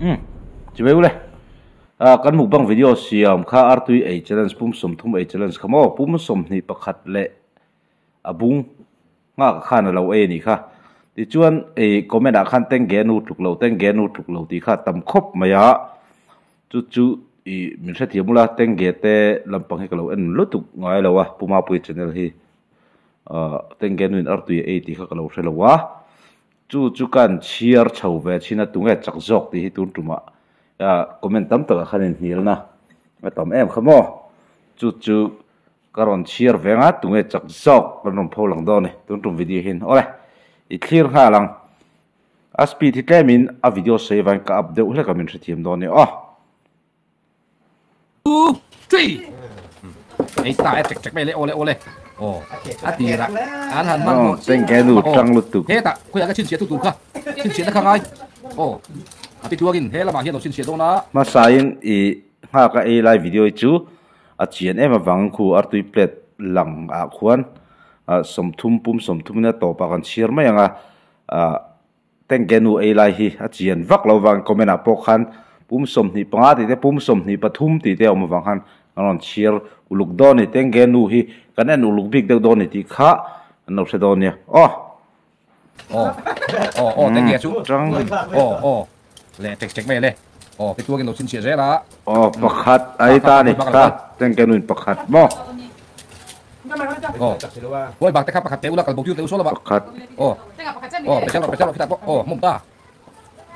Umm chimeu le ah kan mukbang video siam kha artui ei challenge pum 30 ei challenge kha maw pum 21 leh a bung nghak khan a lo ei a nih kha tichuan ih comment ah khan teng ge nu tluk lo teng ge nu tluk lo tih kha a tam khawp mai a chu chu ih min hrethiam ula teng ge te lampang hi ka lo en lutuk ngai lo a Pu Mapui channel hi ah teng ge nu in artui a ei tih kha ka lo hre lo a. Chu chu kan chhiar chho ve chin a tunge chak zawk tih hi tun tumah comment tam takah khan inhnialna a tam em kha maw? Chu chu ka rawn chhiar ve anga tunge chak zawk kan rawn pho lang dawn a ni tun tum video hian awle i thlir nghal ang a speed hi tlemin a video sawi avangin ka up deuh hlek a min hrethiam dawn a ni aw. Two, three. Ei ta e tek tek mai le ole ole. Oh, a tira. An han man mo. Teng ke nu tang lutuk. He ta, khoi aga chin sia tu tu kha. Chin sia na kha ngai. Oh. A pi tuangin he lama hian lo chin sia dona. Ma sain i nga ka ei lai video chu a chian em awang khu artui plate lang a khuan 30 pum 30 na topa kan chhiar mai anga Tengke nu ei lai hi a chian vak lo vang comment ah pawh khan pum 25 tih te pum 23 tih te a awm avang khan kan rawn chhiar uluk dawn a ni. Tengke nu hi kan en uluk bik deuh dawn a ni tih kha an lo hre dawn nia. Aw. Aw aw aw tengke chu aw aw le tek tek mai le aw pi tuangin lo chhinchhiah zel a. Aw pakhat a ei ta a ni kha tengke nu in pakhat maw. Aw huai bak te kha pakhat te ula kal bawk tir te u saw lova. Pakhat. Aw aw pe chal rawh pe chal rawh khitah pawh aw hmawm ta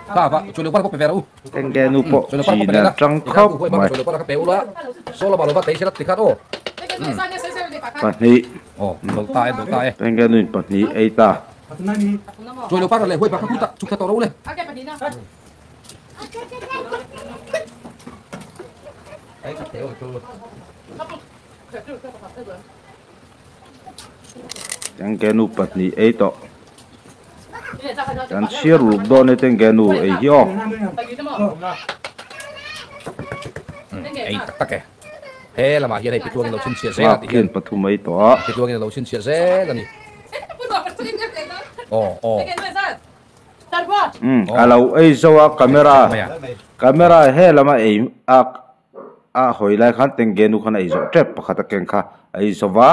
ta va chawi lo par pawh pe ve rawh u. Tengke nu pawh chin a tang khawp mai. Chawi lo par kha pe ula saw lama lova tei sela tikhan aw. Pahnih. Aw dawlh ta e dawlh ta e. Tengke nu in pahnih ei ta. Chawi lo par leh huai bak kha khutah chhuk thla tawh rawh u le. Tengke nu pahnih ei tawh. Kan chhiar uluk dawn e tengke nu ei hi aw. Ei tak tak e. He lamah hian hei pitluangin lo chhinchhiah zel a ti hian. Pathum ei tawh a. Pitluangin lo chhinchhiah zel a ni. Aw aw. A lo ei zo a camera camera he lama ei a A hawi lai khan tengge nu khan a ei zawh tep pakhat a keng kha a ei zawh va,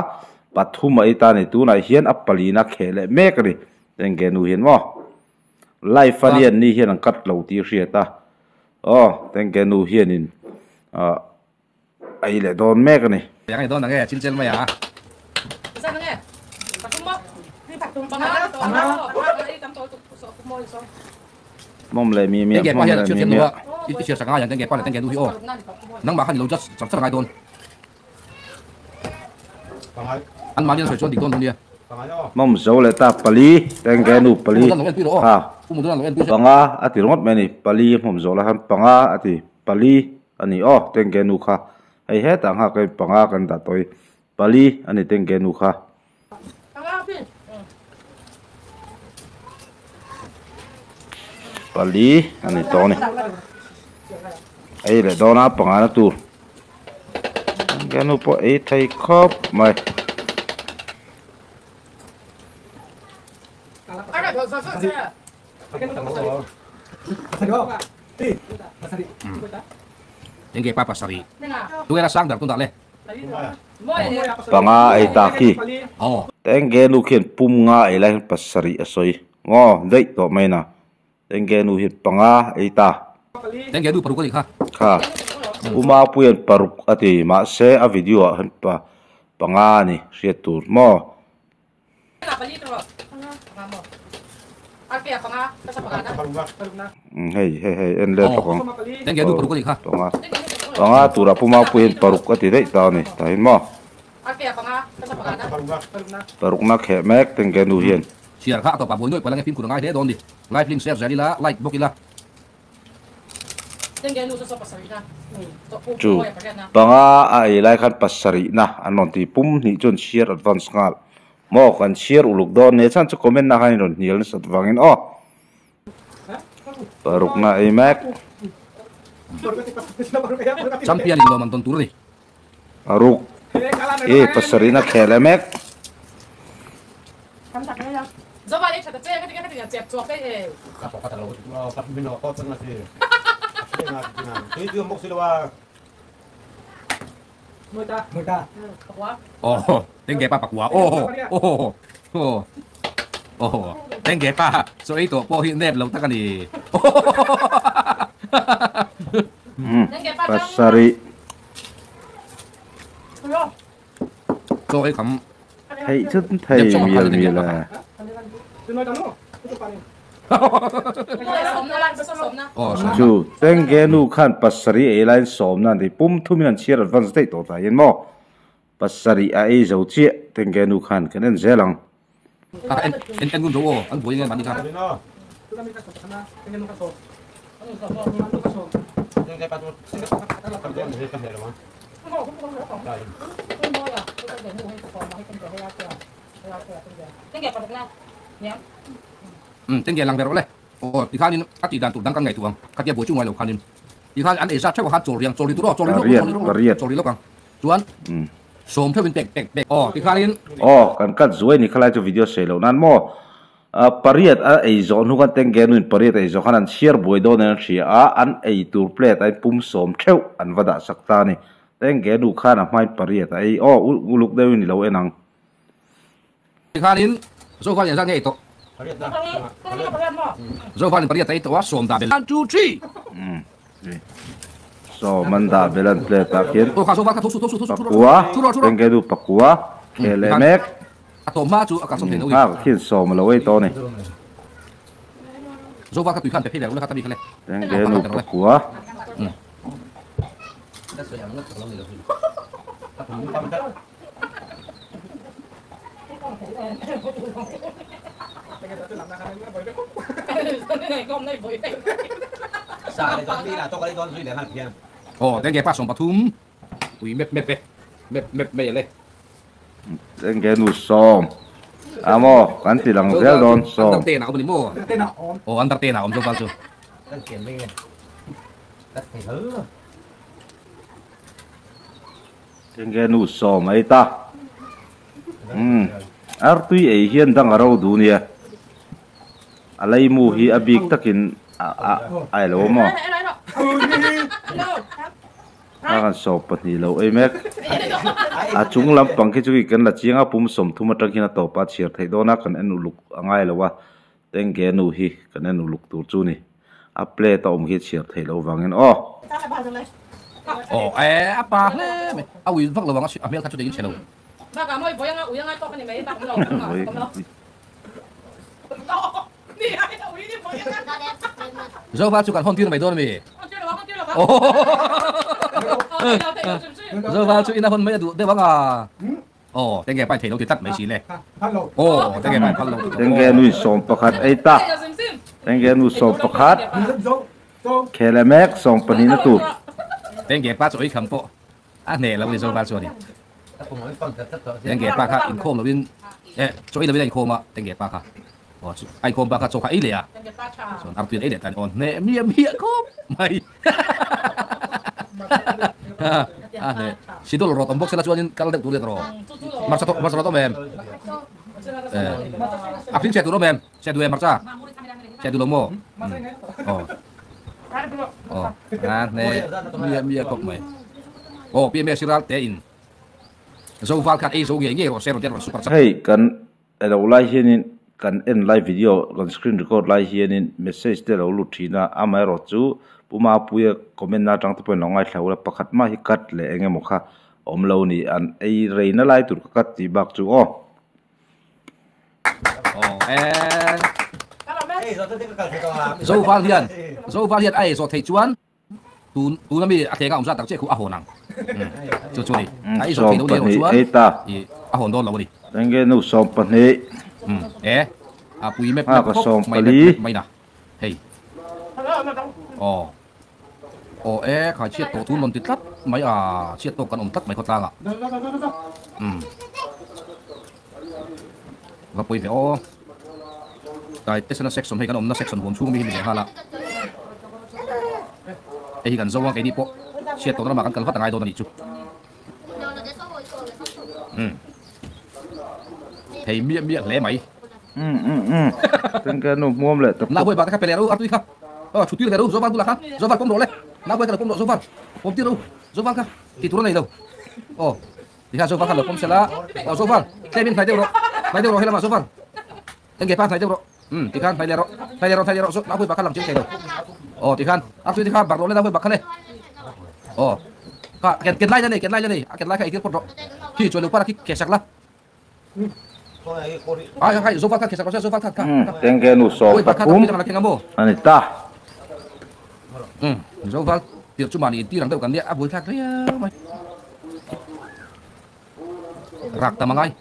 pathum a ei ta a ni. Tunah hian a paliin a kheh leh mek a ni tengge nu hian maw. Life a nia ni hian an cut lo tih a hriat a, aw tengge nu hianin ah a ei leh dawn mek a ni. Piang a ni dawn ang e, chil chel mai a. Mawm leh mi mi mawm leh mi mi. I chhiar sak ngai ang tengge pa leh tengge nu hi aw. Nangmah khan i lo judge char char ngai dawn. An mahni an sawi chuan dik dawn lo nia. Mawm zo leh ta pali tengge nu pali ha panga a ti ringawt mai a ni pali hmawm zawh lai khan panga a ti pali a ni aw tengge nu kha hei hetah nghak in panga kan dah tawh hi pali a ni tengge nu kha. Pali a ni tawh a ni ei leh dawn a panga na tur ka nu pawh ei thei khawp mai. Enge pa pasarih tunge la sang ber tunah le. Panga ei ta khi. Tengge nu khian pum nga ei lai hian pasarih a sawi. Ngaw daih tawh mai na. Tengge nu hian panga ei ta. Tengge nu paruk a nih kha. Kha. Uma puian paruk a ti mahse a video ah hian pa panga a ni hriat tur maw. Hei hei hei en let bawk ang panga panga turah puma puiin paruk a ti daih ta a ni tah hian maw parukna kheh mek tengke nu hian. Chhiar kha a tawpah buai nuaih palh ange fimkhur a ngai hle dawn ni. Live link share zel ila like bawk ila. Chu panga a ei lai khan pasarihna an rawn ti pum hnih chuan chhiar advance nghal maw kan chhiar uluk dawn nia chhan chu comment na khan in rawn hnial nasat vangin aw parukna ei mek. Champion in lawm an tawn tur a ni. Paruk e pasarihna khel e mek. Oh, tengge pa pakua. Oh, oh, oh. Oh, tengge pa. So ei to po hi nep lo tak ani. Pasari. So ei kham. Thei chut thei mial mial a. Chu tengge nu khan pasari ei lain sawm na ni pum thumin an chhiar advance daih tawh tah hian maw pasari a ei zo chiah tengge nu khan kan en zel ang. Tengge lang ber rawh le. Aw tikhanin a tih dan tur dang kan ngaihtuah ang. Khatia buai chu ngai lo khanin tikhan an ei zat theuh a khan chawl riang chawl ri tur aw chawl ri lawk chawl ri lawk chawl ri lawk ang chuan sawm theuhin pek pek pek aw tikhanin. Aw kan cut zuai ni khalai chu video sawi loh nan maw pariat a ei zawh hnu khan tengge nuin pariat a ei zawh khan an chhiar buai dawn in an hria a an ei tur plate a in pum sawm theuh an va dah sak ta a ni. Tengge nu khan a hmain pariat a ei aw uluk deuhin i lo en ang. Tikhanin Zoval in zat nge ei tawh? Zoval in pariat a ei tawh a, sawm dah bel. One, two, three. Sawm an dah bel an plate ah khian. Aw kha Zoval kha tho su tho su tho su Pakua, tengge nu pakua, khel leh mek. A tawm hma chu a kalsawm thei lo i. Nghak khian sawm a lo ei tawh a ni. Zoval kha tui khan pe phei leh ula kha ta mi kha le. Tengge nu pakua. Aw tengge pa sawm pathum pui mep mep e mep mep mai ale. Tengge nu sawm a maw kan ti lang zel dawn sawm. Under ten ah awm a ni maw? Aw under ten ah awm zawk chu. Tengge nu sawm a ei ta. Umm artui ei hian dang a ro duh nia. A leimu hi a bik takin a a a elo maw? A kan sawm pahnih lo ei mek. A chung lampang khi chu khi kan la chiang a pum sawmthum atang hian a tawp a chhiar theih dawn a kan en uluk a ngai lo a. Tengge nu hi kan en uluk tur chu ni. A plate a awm khi a chhiar theih loh vangin aw. Aw e a pa hle mai a ui vak lo ang a hmel kha chu ding chhe lo. Zofa chu kan hawn tir mai dawn ami? Zofa chu ina hawn mai a duh deuh ang a. Aw, tenge pai thei lo ti tlat mai si le. Aw, tenge pai phal lo ti tlat. Tenge nui sawm pakhat ei ta. Tenge nu sawm pakhat. Khel e mek sawm pahnih na tur. Tenge pa chu ei kham pawh a hneh lo ni zo val chuan in. Tenge pa kha inkhawm lo in eh chaw ei lo in a inkhawm a tenge pa kha. Aw chu a inkhawm pa kha chaw kha ei leh a. Chuan artuian ei leh ta ni aw hneh miah miah khawp mai. A hneh sidol rawt awm bawk sela chuanin kal deuh tur leh rawh. Hmarcha tawh hmarcha rawt awm em? Eh a hring chhe tur awm em? Chhe duh em hmarcha? Chhe duh lo maw? Aw aw a hneh miah miah khawp mai. Aw PMA Siral te in Zoval khan ei zo ngei ngei rawh se rawn ti a rawn super chak. Hei kan Elo lai hianin kan en lai video kan screen record lai hianin message te lo lut thin a, amaherawh chu Pu Mapuia comment na atang te pawhin lo ngaithla ula pakhat mah hi cut leh eng emaw kha awm lo ni an ei reina lai tur ka cut tih bak chu aw. Zoval hian Zoval hian a ei zawh theih chuan Tun tuna mi a tlenga awm zat tak chiah khu a hawn ang. Chu chu ni. A i zawh theih lo ni erawh chuan i a hawn dawn lo a ni. Enge nu 12. E a pui mep mep khawp mai mep mep mai na. Hei. Aw. Aw e khai chhiat tawh tun rawn ti tlat mai a chhiat tawk kan awm tlat mai khawtlang ah. Umm. Va pawi ve aw. Tlai tesana section hei kan awmna section huam chhung mi hi ni leh nghal a. Hei hi kan zo a keini pawh chhiat tawhna lamah kan kal vat a ngai dawn a nih chu. Umm. Thei miah miah hle mai. Umm umm umm. Tengke nu hmuam leh tak Na huai bak te kha pe leh ru artui kha. Aw thutui leh ru zo val bulah khan zo val pawm rawh le. Na pui ka lo pawm rawh Zoval. Pawm tir rawh u. Zoval kha tih tur a nei lo. Aw tikhan Zoval kha lo pawm sela. Aw Zoval tlem in hnai deuh rawh. Hnai deuh rawh helamah Zoval. Enge pa hnai deuh rawh. Umm tikhan hnai leh rawh. Hnai leh rawh hnai leh rawh Nau pui bak kha lang chiang thei lo. Aw tikhan artui te kha barh rawh le nau pui bak kha le. Aw kha ken ken lai la nei ken lai la nei a ken lai kha eitir phawt rawh. Khi chuan lo para khi keh sak la. Ai ai Zoval kha keh sak rawh se Zoval kha kha. Umm tengge nu sawm pathum a ni ta. Umm Zoval tir chu mahni intir ang deuh kan nia a buaithlak riau mai. Rak tam angai.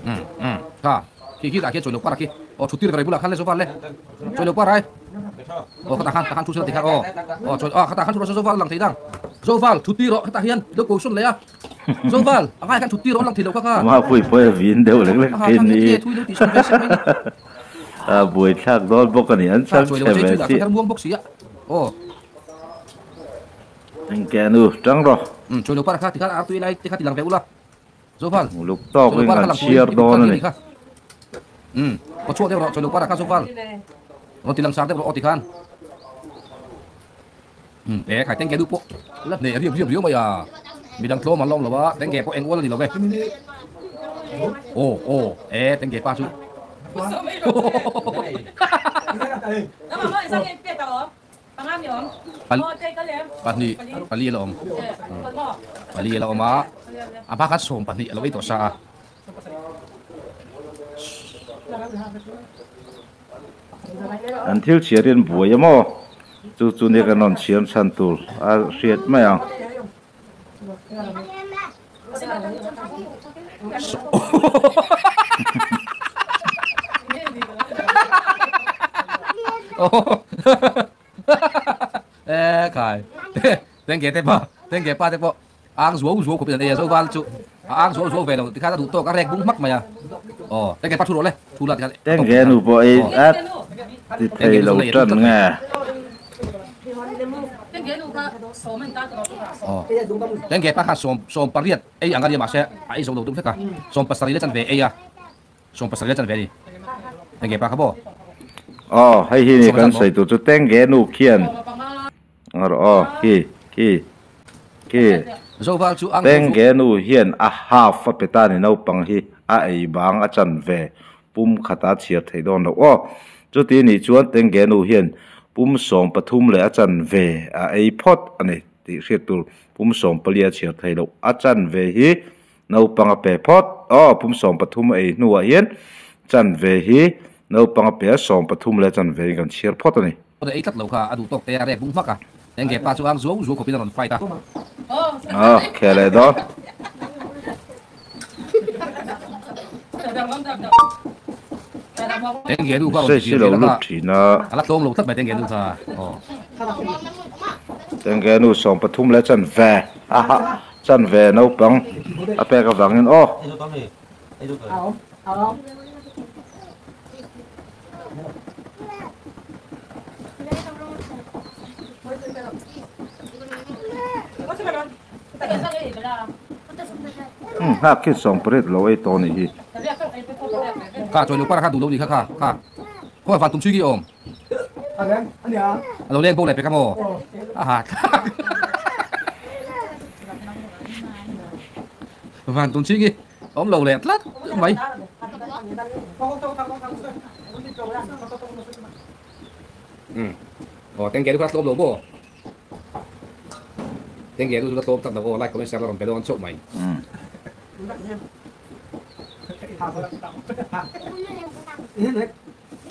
Um um kha khi khi dah khian chawi lo par a khi aw thut tir ve rei bulah khan le zoval le chawi lo par ai aw khatah khan tah khan thu sela tikhan aw aw chawi aw khatah khan thu rawh se zoval a lang thei dang zoval thut tir rawh hetah hian lo ko sawn leh a zoval a ngai khan thut tir rawh a lang thei lo kha kha Ama pui pawh a vin deuh lek lek thin ni a buaithlak dawn bawk a ni an chang chhe ve si. Muang bawk si a aw. Engke nu tang rawh. Umm chawi lo par kha tikhan artui lai te kha ti lang ve ula Zoval. Luk tawk in kan chhiar dawn a ni. Umm aw chhuak deuh rawh chawi lo par kha Zoval. Rawn ti lang sar deuh rawh aw tikhan. Umm e khai tengge duh pawh la hneh riap riap riau mai a. Midang tlawm an la awm lo a tengge pawh eng ual a ni lo ve. Aw aw e tengge pa chu. Pahnih pali a la awm pali a la awm a a hma khan sawm pahnih a lo ei tawh sa a. An thil chhiar hi an buai a maw chu chu nia kan rawn chhiar chhan tur a hriat mai ang. E khai tengge te pa tengge pa te pawh ang zuau zuau khawpin an ei a zoval chu a ang zuau zuau ve lo tikhan a duh tawk a rek bung hmak mai a aw tengge pa thu rawh le thu la tikhan tengge nu pawh ei at ti thei lo tan nge. Tengge pa kha sawm sawm pariat ei ang a nia mahse a ei zo lo tum hlek a sawm pasarih leh chanve ei a sawm pasarih leh chanve a ni Tengge pa kha maw. Aw hei hi ni kan sawi tur chu Tengge nu khian rawh aw khi khi khi Tengge nu hian a half a pe ta ni naupang hi a ei bang a chanve pum khata chhiar theih dawn loh aw. Chuti nih chuan Tengge nu hian pum 13 leh a chanve a ei phawt a ni tih hriat tur pum 14 a chhiar theih loh a chanve hi naupang a pe phawt aw pum 13 a ei hnuah hian chanve hi naupang a pe a 13 leh a chanve in kan chhiar phawt a ni. Ei tlat lo kha a duh tawk te a rek bung hmak a Tengge pa chu ang zuau zuau khawpin a rawn fight a. Aw khel leh dawn. Tengge nu kha a rawn ti vel a kha a la tlawm lo tlat mai Tengge nu kha aw. Tengge nu 13 leh chanve a ha chanve naupang a pek avangin aw. Nghak khi 18 lo ei tawh nih hi. Kha chawi lo par kha duh lo ni kha kha kha khaw van tum chui ki awm a lo leng bo leh pek a maw a ha van tum chui ki awm lo leh tlat mai. Umm aw tengge chu kha tlawm lo maw tengge chu la tlawm tak lo aw like comment share la rawn pe dawn chauh mai.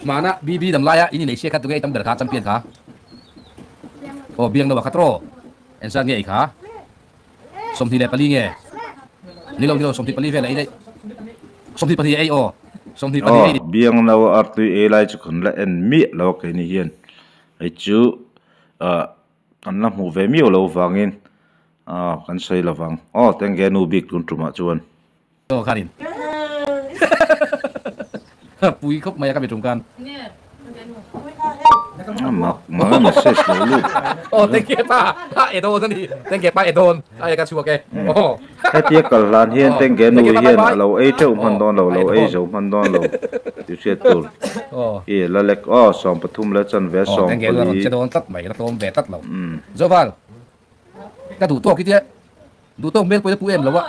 Hmana BB dam laia in inei sia kha tunge ei tam ber kha champion kha aw biang no a kha tawh engzat nge ei kha. 24 nge ni lo ni lo 24 vel a ei daih 22 ei aw 22 ei ni. Biang no artui ei lai chu kan la en miah lo a keini hian hei chu ah kan la hmuh ve miau lo vangin ah kan sawi lo vang aw tengge nu bik tun tumah chuan. Aw khanin pui khawp mai a ka mi tum khan. Mak mai message lo lut. Oh thank you pa a e don ani thank you pa e don a e ka chhuak e oh. Hetia kal hlan hian tengge nu hian a lo ei teuh hman dawn lo lo ei zo hman dawn lo tih hriat tur i la lek aw 13 leh chanve 14. Che dawn tlat mai la tlawm ve tlat lo Zoval ka duh tawk i tia duh tawk hmel pawh i la pu em lo a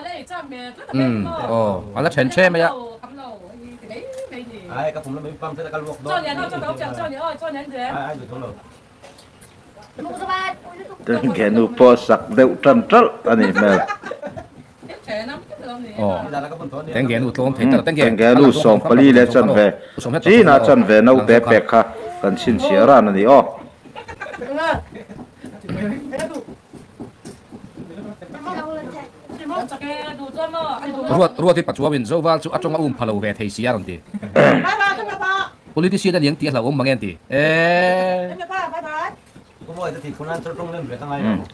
umm aw a la then the mai a. Tengge nu pawh sak deuh tan talh a nih hmel. Tengge nu 14 leh chanve China chanve naute pek kha kan chhinchhiah ran a ni aw. Ruat ruat hi Pachuau in Zoval chu a tawng a um pha lo ve thei si a rawn ti. Politician a niang tih a hlauhawm mang e an ti. Eee.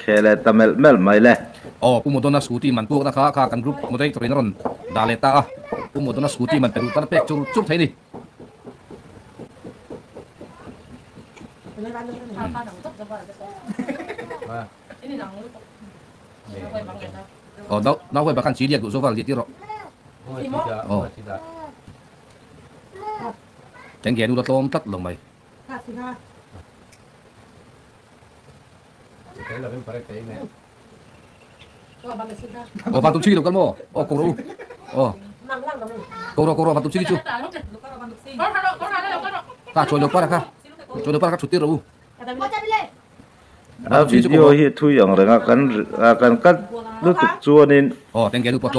Khe leh ta melh melh mai le. Aw Pu Modona scooty man pukna kha kha kan group moderator in a rawn dah leh ta a. Pu Modona scooty man pe duh tan a pek chur chur thei a ni. Aw nau nau huai bakhan chi liak duh Zoval liah tir rawh. Aw. Tengge nu la tlawm tlat lo mai. Aw van tum chigi lo kal maw? Aw ko rawh u. Aw. Ko rawh ko rawh van tum chigi chu. Ka chawi lo para kha. Chawi lo para kha thut tir rawh u. A video hi thui ang reng a kan kan cut lutuk chuanin ka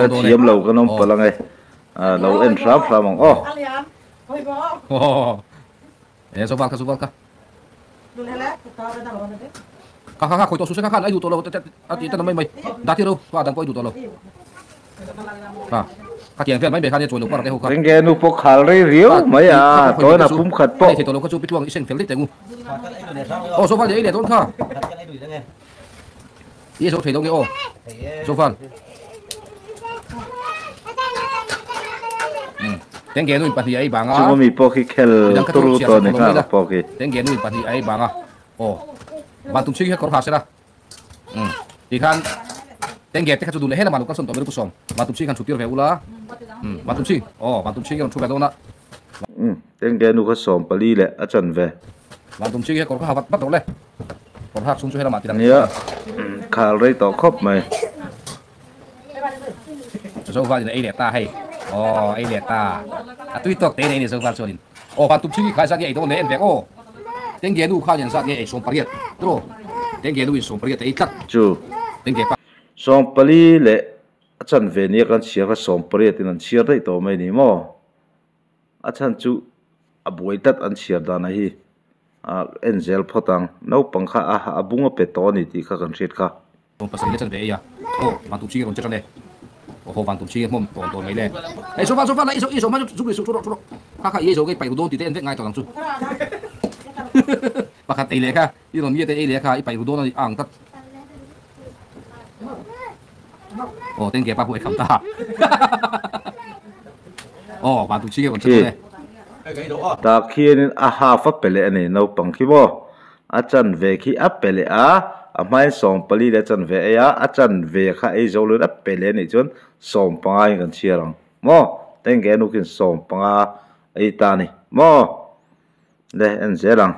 thiam lo kan awm palh ang e lo en hram hram ang aw. Enge nu pawh khal rei riau mai a, tawina pum khat pawh. Chunga mi pawh khi khel turu tawh ni nghal pawh khi. Tikhan tengge te kha chu duh leh helamah lo kalsawn tawh mai ru sawm Vantum chhing khan chhut tir ve ula Vantum chhing aw Vantum chhing hi a rawn thu ve dawn a. Umm tengge nu kha 14 leh a chan ve. Vantum chhing hi kawr kha ha vat vat rawh le kawr hak chhung chu helamah ti dang. Nia khal rei tawh khawp mai. Zoval in a ei leh ta hei aw ei leh ta a tui tawk te in a ei ni Zoval chuan in aw Vantum chhing hi khai zat nge ei dawn le en vek aw. Tengge nu khan engzat nge ei 18 tiraw? Tengge nu in 18 a ei tlat. Chu. Tengge pa. 14 leh a chanve nia kan chhiar kha 18 in an chhiar daih tawh mai ni maw? A chhan chu a buai tlat an chhiar dan a hi a en zel phawt ang. Naupang kha a a bung a pe tawh a ni tih kha kan hriat kha. 17 leh chanve ei a. Aw van tum ching a rawn che tan e. Aw haw van tum ching a hmawm tawn tawn mai le. Ei zo va zo va la i zo i zo hma chu zuk ru ru kha kha i ei zo ngei paih ru dawn tih te en vek ngai tawh ang chu. Pakhat ei leh kha i rawn nge te ei leh kha i paih ru dawn a ni ang tlat. Aw tengge pa pawh ei kham ta. Aw van tum ching a rawn che tan e. Tah khianin a half a pe leh a ni naupang khi maw. A chanve khi a pe leh a, a hmain 14 leh a chanve ei a, a chanve kha ei zo loin a pe leh anih chuan 15 in kan chhiar ang maw? Tengge nu khian 15 ei ta a ni maw? Le en zel ang.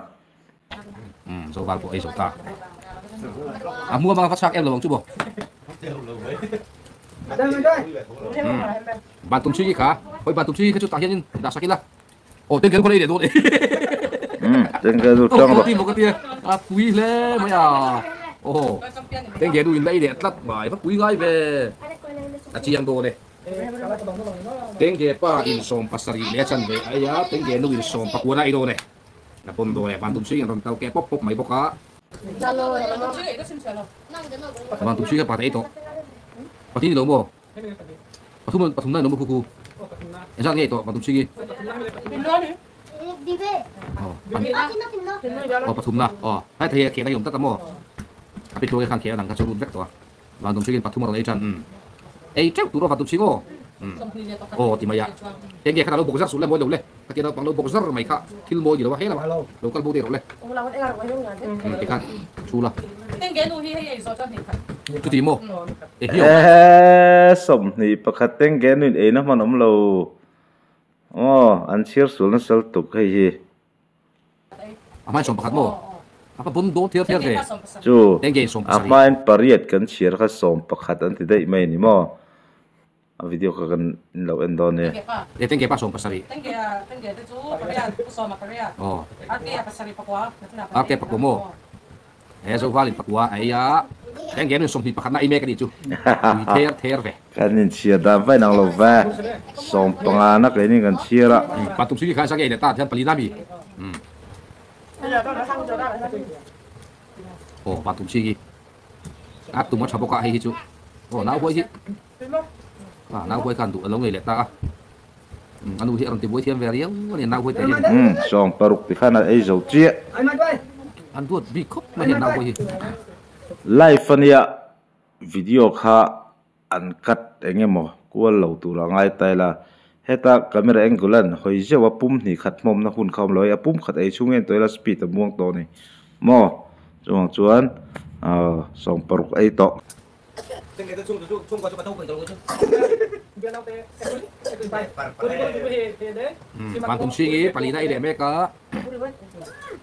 Umm Zoval pawh ei zo ta. A hmuam anga va chhak em lo ang chu maw? Umm Bantum chhi kha, hawi Bantum chhi kha chu tah hianin dah sak ila. Aw tengke nu kha la ei leh dawn e. Umm tengke nu tang rawh. Aw ka ti a pui hle mai a. Aw tengke nu in la ei leh tlat mai va pui ngai ve. A chiang dawn e. Tengke pa in 17 leh a chan ve a ei a tengke nu in 19 a ei dawn e. A pawn dawn e van tum sui in rawn kal keh pawp pawp mai bawk a. Van tum sui kha pa ta ei tawh. Pathian ni lo maw? Pathum pathum na in awm a khuku. Engzat nge tawh pathum chhingi? Aw pathum na aw hai thei a khel a i awm tlat a maw? A pi tluang khan khel a dang kha chu lut vek tawh a. Vantum chhingin pathum a rawn ei tan umm ei teuh tur aw vantum chhing aw umm aw ti mai a. Enge khat a lo bawk zar suh le mawi lo le. Khatia naupang lo bawk zar mai kha thil mawi ni lo a, he lamah lo kal bo daih rawh le. Tikhan chhul a. Chuti maw? E hiau. Ehe, 21 tengge nuin eina hman awm lo. Aw, an chhiar sual nasa lutuk hei hi. A hmain 11 maw? A va bun dawn thiar thiar ve. Chu, a hmain pariat kan chhiar kha 11 an ti daih mai a ni maw? A video kha kan lo en dawn e. E tengge pa 70. Aw. Arte pakua maw? He Zovalin pakua a ei a, tengge nun 21 na ei mek a nih chu. Pui ther ther ve. Kan inchhiar dan vain ang lo ve. 15 na keini kan chhiar a. Patum sigi khan sagi ei leh ta hian palina mi. Aw patum sigi. A tum a tha bawk a hei hi chu. Aw nau huai hi. A nau huai khan duh a lo ngei leh ta a. A nu hi a rawn ti buai thiam ve riau a ni nau huai te hian. 60 ti khan a ei zo chiah. An duat bik khawp mai hian nau huai hi. Live a nia video kha an cut eng emaw kual lo tur a ngai ta ila. Heta camera angle an hawi zeuh a pum hnih khat hmawmna hun kha awm lo a, a pum khat ei chhung hian tawh ila speed a muang tawh a ni maw? Chuvang chuan 60 ei tawh. Vantum Singi palina ei leh mek a,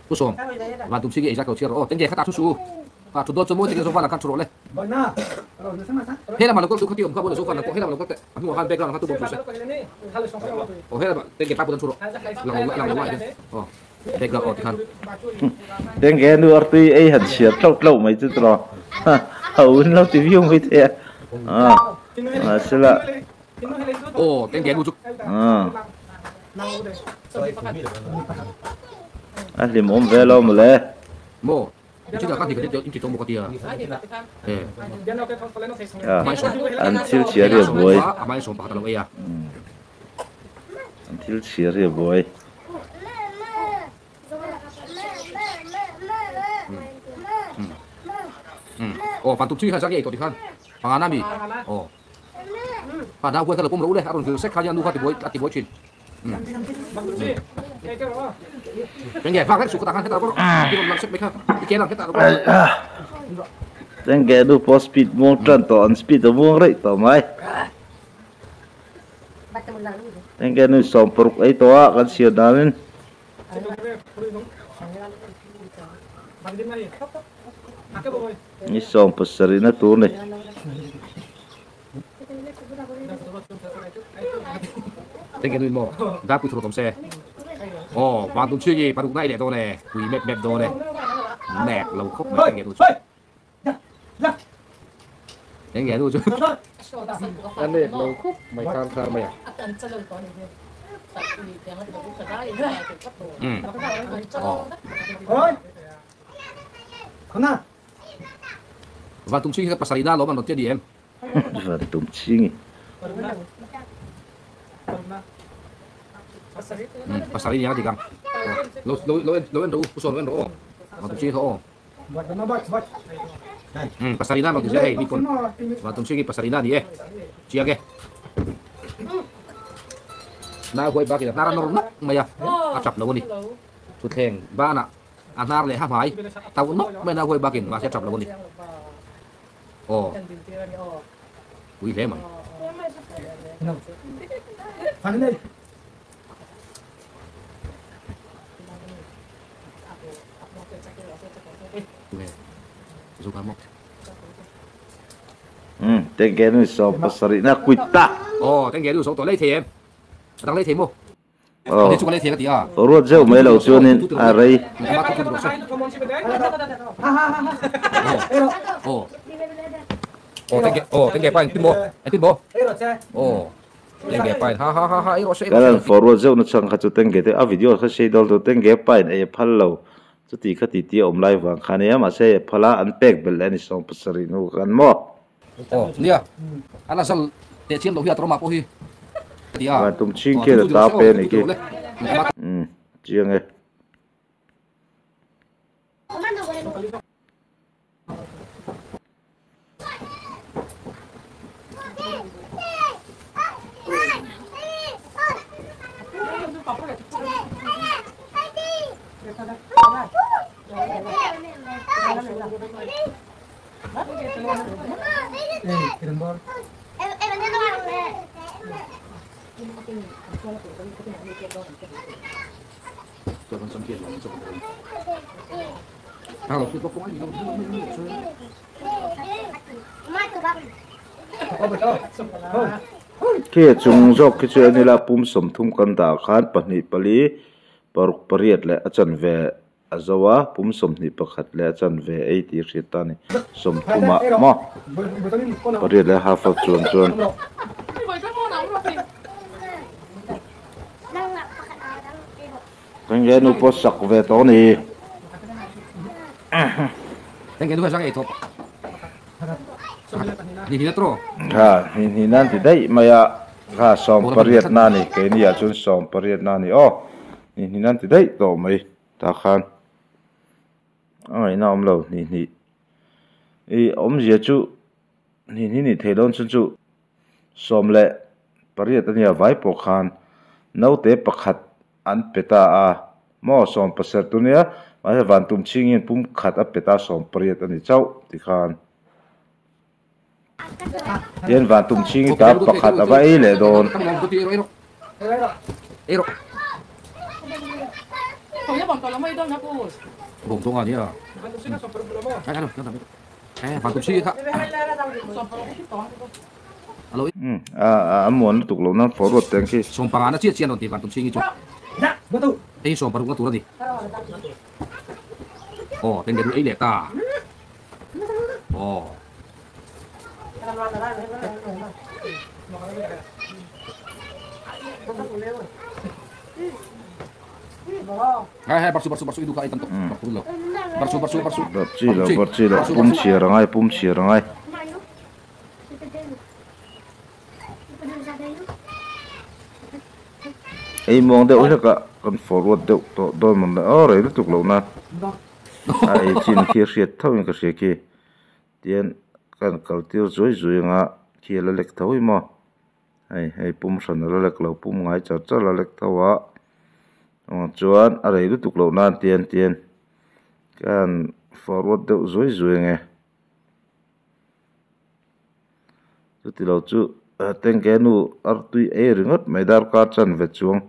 Pu Sawm, Vantum Singi ei zat lo chhiar rawh aw, tengge kha ta thu suh u, kha thu dawn chu mawi takin Zovala khan thu rawh le. He lamah lo kal duh kha ti awm kha bulah Zovala pawh he lamah lo kal teh, a hnungah khan background ah khan tu bawm suh se. Aw he lamah tengge pa bulah thu rawh, lang lo lang lo lai hian aw background aw tikhan. Tengge nu artui ei han chhiar tlauh tlauh mai chu tiraw, a un lo ti viau mai thei a, mahsela. Aw tengge nu chu. A hlimawm ve lo mawle. Maw. An thil chhiar hi a buai. An thil chhiar hi a buai. Tengge nu pawh speed muang tan tawh an speed a muang raih tawh mai. Tengge nu 60 ei tawh a kan chhiar danin. Ni 70 na tur ni. Tengge nui maw dar pui thur awm se aw van tum chhingi paruk nai leh dawn e pui mep mep dawn e nek lo khawp mai tengge nu chu tengge nu chu a nek lo khawp mai khan khar mai a aw Van tum chhingi kha pasarih na lawm an rawn ti a ni em? Van tum chhingi. Pasarih ni ang a dik ang. Lo lo lo en lo en rawh u, u sawn lo en rawh aw. Van tum chhingi kha aw. Pasarih na an rawn ti zel hei mi pawn. Van tum chhingi pasarih na a ni e. Chiang e. Nau huai bakin a hnar a nawr nawk mai a, a tap lo a ni. Thutthleng banah A hnar leh ha hmai tauh nawk mai na huai bakin mahse a tap lo a ni. Aw. Pui hle mai. Tengge nu 70 na quit ta. Aw, tengge nu sawm tawh lei thei em? A dang lei thei maw? Aw, ruat zeuh mai lo chuanin a rei. Kan han forward zeuh na chang kha chu tengge te a video kha sei dawl tur tengge pain ei a phal lo chuti kha ti ti a awm lai vang kha ania mahse ei a phal a an pek belh leh a ni 70 hnu khan maw. Van tum chhing khian a ta pe a nih khi. Umm chiang e. Khi chung zawk khi chu en ila pum sawmthum kan dah khan pahnih pali paruk pariat leh a chanve a zo a pum sawmhnih pakhat leh a chanve ei tih a hriat ta a ni sawmthum ah maw pariat leh half a chuan chuan. Tengge nu pawh sak ve tawh a ni. Tengge nu hian ei thawp. Hnih hnih na tawh. Ha hnih hnih nan ti daih mai a kha sawm pariat na a ni keini ah chuan sawm pariat na a ni aw hnih hnih nan ti daih tawh mai tah khan a ngaihna awm lo hnih hnih ih awmzia chu hnih hnih nih theih dawn chuan chu 18 a nia vai pawh khan naute pakhat an pe ta a maw 17 tu nia mahse van tum chhing hian pum khat a pe ta 18 a ni chauh tikhan tian van tum chhing hi ta pakhat a va ei leh dawn. A muan lutuk lo nan forward te ang khi. Sawmpanga na chiah chiah an rawn ti van tum chhing hi chu hei sawmparuk na tur a ni. Aw tengge du ei leh ta aw. Hai hai barsu barsu barsu i duh kha ei tam tawh barsu lo barsu barsu barsu Barchi lo barchi lo pum chhiar a ngai pum chhiar a ngai. Ei muang deuh hlek a kan forward deuh tawh dawn mawn le aw rei lutuk loh nan a ei chin khi a hriat tho in ka hria khi tian kan kal tir zuai zuai anga khi a la lek tho hi maw hei hei pum hran a la lek lo pum ngai char char a la lek tho a chuan a rei lutuk loh nan tian tian kan forward deuh zuai zuai ang e. Chutilo chu tengke nu artui ei ringawt mai darkar chanve chuang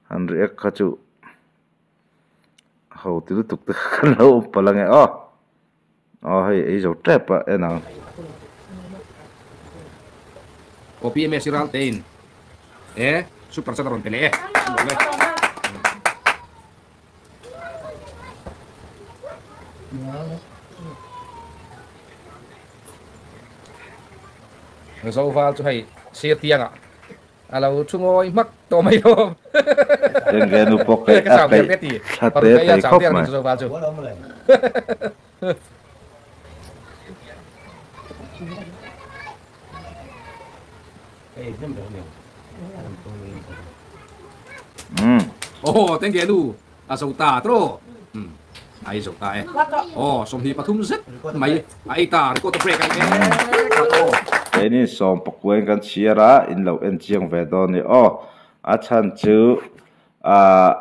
han react kha chu ho ti lutuk te kha kan lo awm palh ange aw aw hei ei zo tep a en ang. Aw PMS ral te in e super chat a rawn pe leh e. Zoval chu hei sir tiangah a lo thu ngawi hmak tawh mai lo. Tengge nu pawh kaih a kaih thla te thei khawp mai. Zoval chu. Aw tengge nu a zo ta tawh a ei zo ta e aw 23 zet mai a ei ta record a break a ni e. Keini sawm pakuain kan chhiar a in lo en chiang ve dawn a ni aw a chhan chu ah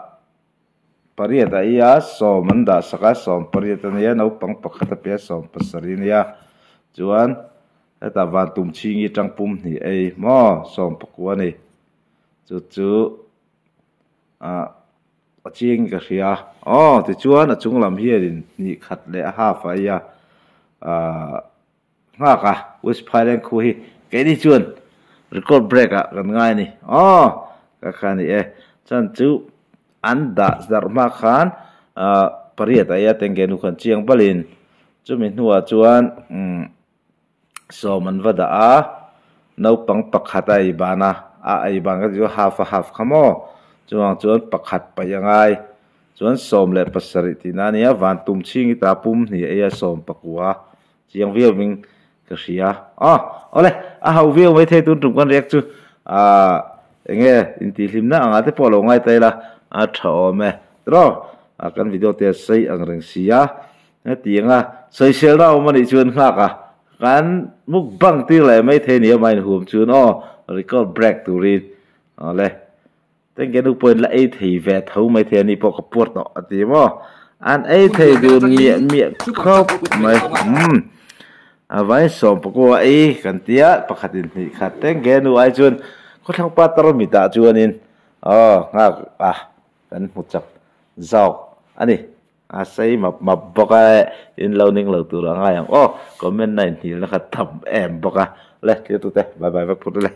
pariat a ei a sawm an dah sak a sawm pariat a nia naupang pakhat a pe a sawm pasarih a nia chuan hetah van tum chhing hi tang pum hnih ei maw sawm pakua a ni chu chu ah a chiang ka hria aw tichuan a chung lam hianin hnih khat leh a half a ei a ah nghak a West Phailand khu hi keini chuan record break ah kan ngai a ni aw ka kha a ni e chuan chu an dah zarh hma khan ah pariat a ei a tengge nu khan chiang balin chumi hnuah chuan umm sawm an va dah a naupang pakhat a ei ban a a ei ban ka tih chu half a half kha maw chuvang chuan pakhat paih a ngai chuan 17 tihna a nia van tum chhing hi ta pum hnih a ei a 19 chiang viau hming ka hria aw awle a hauh viau mai thei tun tum kan riak chu ah enge intihhlimna angah te pawh lo ngai ta ila a tha awm e tiraw kan video te a sei ang reng si a hetiang a sawiselna awm anih chuan nghak a kan mukbang tir leh mai thei nia mah inhuam chuan aw record break turin awle Tengke nu pawhin la ei thei ve tho mai thei a ni pawh ka puar tawh a ti maw? An ei thei dun miah miah khawp mai. Umm a vai sawm pakua ei kan tia pakhatin hnih khat tengke nu ai chuan Khawthlang pa tarmit ah chuanin aw nghak a kan hmu chak zawk a ni. A sei map map bawk a in lo ning lo tur a ngai ang aw comment na inhnialna kha tam em bawk a le thlir tute bye bye vek phut le.